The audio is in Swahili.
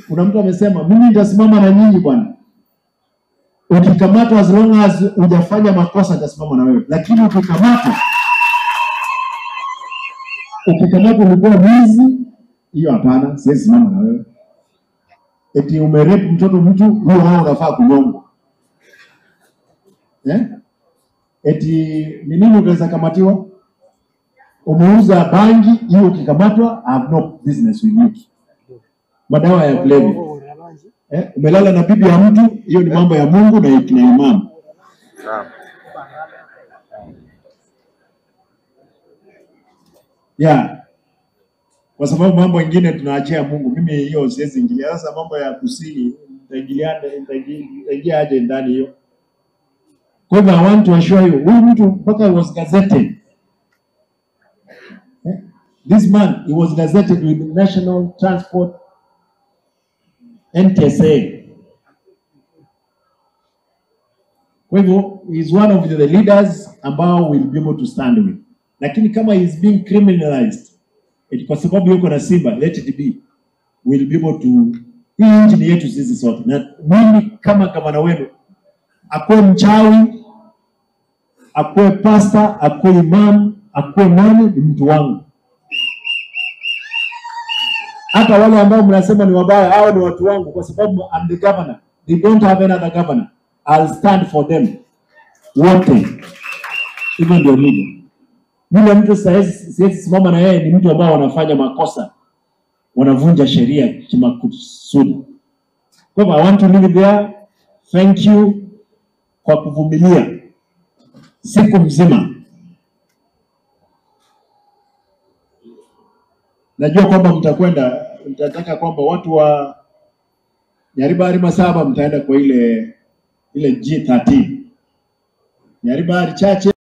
Kuna mtu amesema mimi nitasimama na nyinyi bwana. Ukikamatwa, as long as hujafanya makosa, nitasimama na wewe. Lakini ukikamatwa ulikuwa mwizi, hiyo hapana, siwezi simama na wewe. Eti umerape mtoto mtu, huyo hao unafaa kunyongwa. Eh? Eti ni nini utaweza kamatiwa? Umeuza bangi, hiyo ukikamatwa, I have no business with you. Madawa ya kulevya. Umelala na bibi ya mtu, hiyo ni mambo ya Mungu na imamu. Yeah. Kwa sababu mambo mengine tunaachia Mungu. Mimi hiyo siwezi ingilia. Sasa mambo ya kusini nitaingia aje ndani hiyo? Kwa hivyo I want to assure you, huyu mtu mpaka was gazetted. This man, he was gazetted with National Transport NTSA. Kwa hivyo he is one of the leaders ambao will be able to stand with. Lakini kama he is being criminalized, kwa sababu yuko na Simba, let it be. We'll be able to. Hii nchi ni yetu sisi sote. Na mimi kama gavana wenu, akuwe mchawi, akuwe pastor, akuwe imam, akuwe nani, ni mtu wangu. Hata wale ambao mnasema ni wabaya, hao ni watu wangu, kwa sababu I'm the governor. They don't have another governor. I'll stand for them. Wote. Hivyo ndio mimi. Yule mtu siwezi simama na yeye ni mtu ambao wanafanya makosa, wanavunja sheria kimakusudi. Kwa hivyo I want to leave it there. Thank you kwa kuvumilia siku mzima. Najua kwamba mtakwenda, mtataka kwamba watu wa Nyaribari Masaba mtaenda kwa ile G13. Nyaribari chache